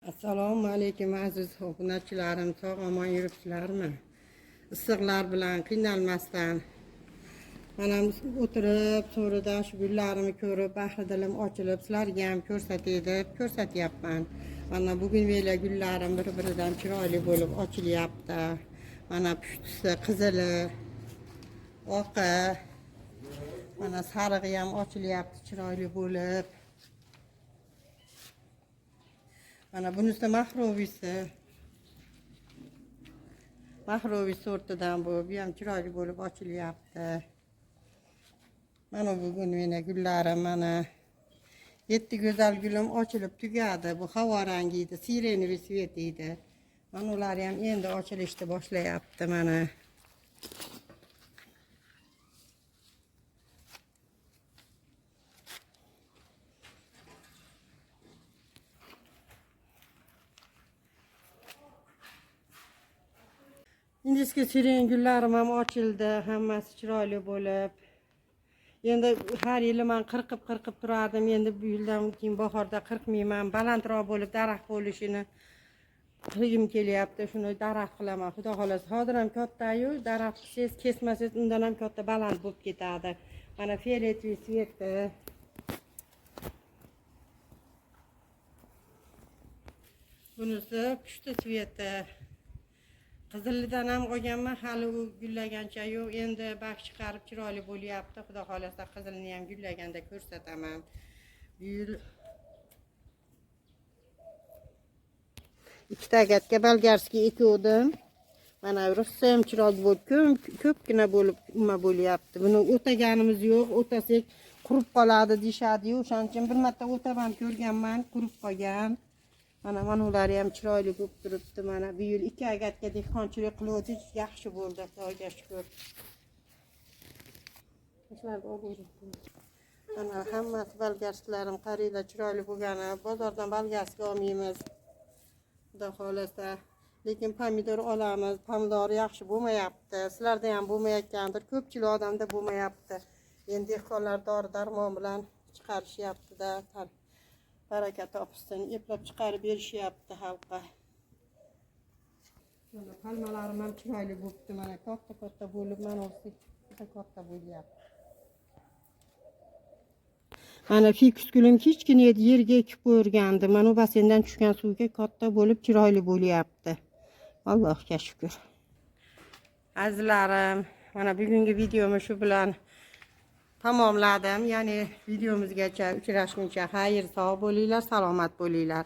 Assalomu alaykum aziz obunachilarim, sog' omon yuribsizlarmi? Issiqlar bilan qiynalmasdan mana o'tirib, so'rida shu gullarimni ko'rib, bahri dilim ochilib, sizlarga ham ko'rsatay deb ko'rsatyapman. Mana bugun vela gullarim bir-biridan chiroyli bo'lib ochilyapti. Mana pushtisi qizili, oqi, mana sarig'i ham ochilyapti chiroyli bo'lib. Mana bunisi mahrovisi. Mahroviy sortidan bu. Bu ham chiroyli bo'lib ochilyapti. Mana bugun meni gullarim mana 7 go'zal gulim ochilib tugadi. Bu havo rangi edi, сиреневый цвет edi. Mana ular ham endi ochilishni boshlayapti mana. Indiski siren gullarim ham ochildi, hammasi chiroyli bo'lib. Endi har yili men qirqib turardim. Endi bu yildan keyin bahorda qirqmayman. Balandroq bo'lib daraxt bo'lishini qilgim kelyapti. Shuni daraxt qilaman, xudo xolasa. Hozir ham katta-yu, daraxt qilsangiz, kesmasangiz undan ham katta baland bo'lib ketadi. Mana фиолетовый цвет i. Bunisi pushti цвет i. Qizilidan ham olganman, hali u gullagancha yo'q. Endi barg chiqarib chiroyli bo'lyapti. Xudo xolasa qizilni ham gullaganda ko'rsataman. Bu yil ikkita agatga bolgarskiy ekuvdim. Mana rosa ham chiroyli bo'lib, ko'pgina bo'lib nima bo'lyapti. Buni o'taganimiz yo'q, o'tasak qurib qoladi deyishadi-yu. O'shaning uchun bir marta o'tab ham ko'rganman, qurib qolgan. Mana ular ham chiroyli bo'lib turibdi. Mana bu yil ikki agatga dehqonchilik qiluvdik, yaxshi bo'ldi, Xudoga shukr. Mana hammasi bolgarskilarim qaranglar chiroyli bo'lgani. Bozordan bolgarskiy olmaymiz. Xudo xolasa. Lekin pomidor olamiz. Pomidor yaxshi bo'lmayapti. Sizlarda ham bo'lmayotgandir. Ko'pchilik odamda bo'lmayapti. Endi dehqonlar dori darmon bilan chiqarishyapti-da. Baraka topsin, eplab chiqarib berishyapti xalqqa. Mana palmalarim ham chiroyli bo'libdi, mana katta-katta bo'lib, mana o'zi katta bo'lyapti. Mana fikus gulim kichkina edi, yerga ekib qo'ygandim. Mana u bassendan tushgan suvga katta bo'lib chiroyli bo'lyapti. Allohga shukr. Azizlarim, mana bugungi videomni shu bilan tamomladim. Ya'ni videomizgacha uchrashguncha xayr, sog' bo'linglar, salomat bo'linglar.